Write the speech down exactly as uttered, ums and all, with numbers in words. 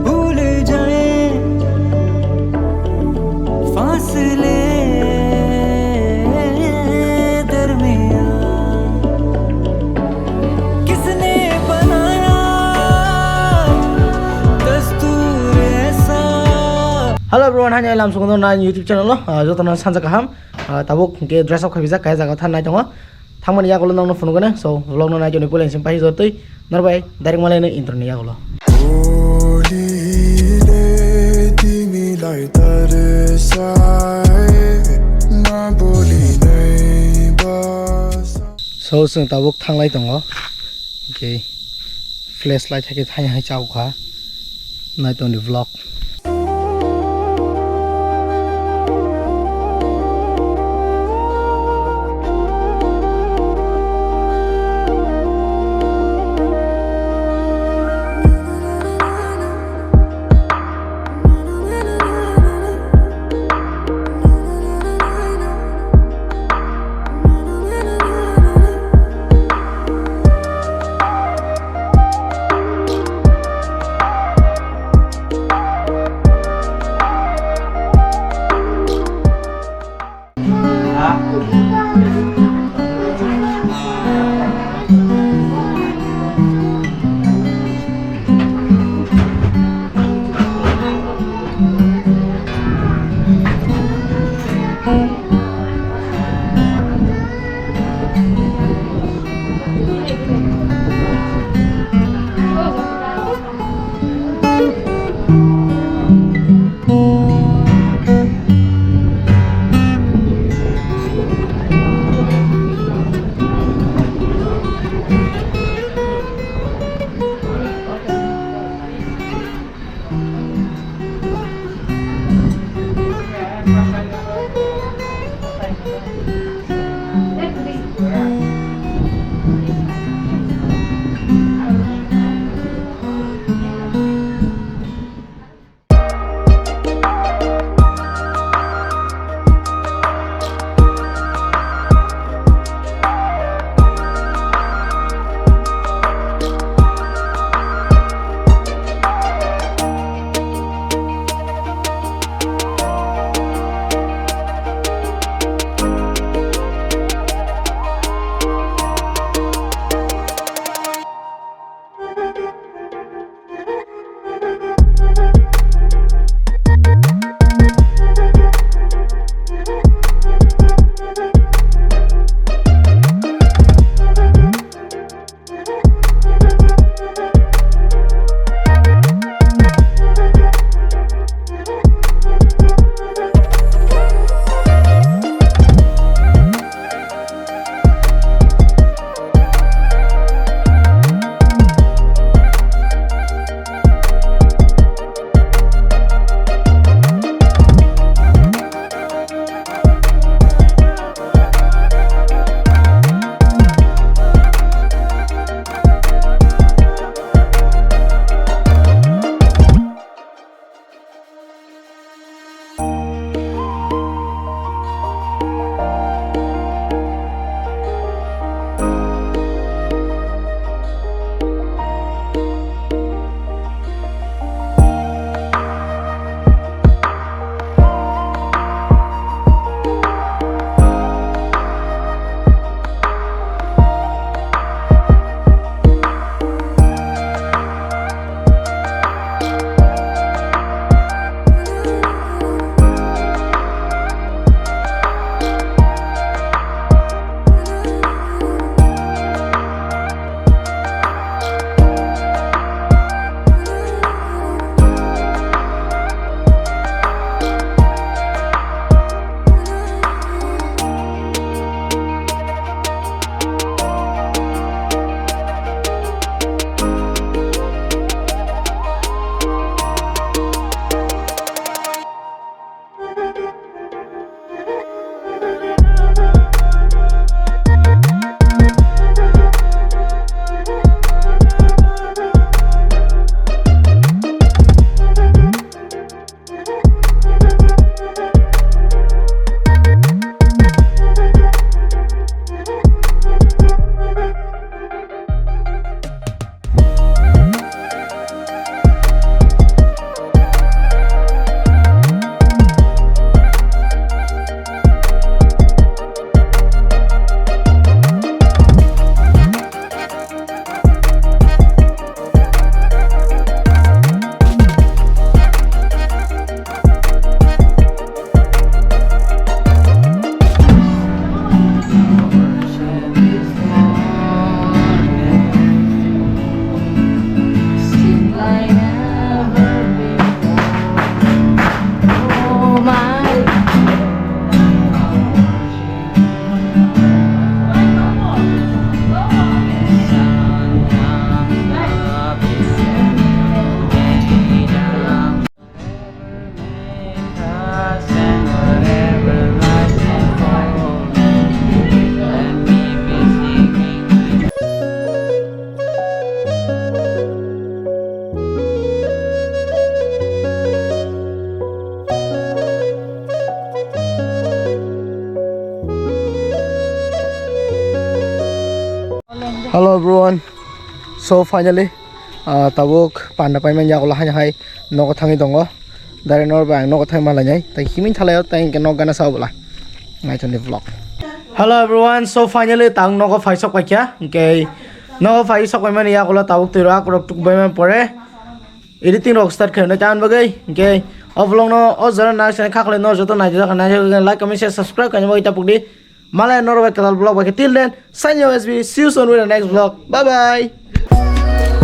भूल जाए फासले दरमियान किसने बनाया दस्तूर ऐसा। Hello everyone, hani alam sukundor na YouTube channel lo, ah, joto na sanja kaham. Ah, tabuk ke dress up khabi jak kaya jaga than nai tongo. Thangmani yagulo nangno phunukgwne, so vlog no naitoni puila sing pahi jortwi norbai direct malaino intro ni yagulo. So chwng tabuk thanglai tongo, okay, flashlight hai khe thai hai chao kha, naitoni vlog. Hello everyone. So finally, ah, tabuk panda paimani yagulo haino hai nogo thangwi tongo. Dari nor bai ang nogo thangwi malainai. Tai himwi thalaio tai hwnkhe nok gana sao bwla. Naithani vlog. Hello everyone. So finally tang nogo phai sok paikha. Hwnkhe nogo phai sok paimani yagulo tabuk twi rok rok tuk baimani pore editing rok start khainai tan bagwi. Hwnkhe o vlog no o jora naisani khaklai no joto naijak naijak like comment share subscribe khaina bagwi tapukdi. Malai norok bai kwtal vlog bai khe till then, sign your S B, see you soon with the next vlog. Bye bye.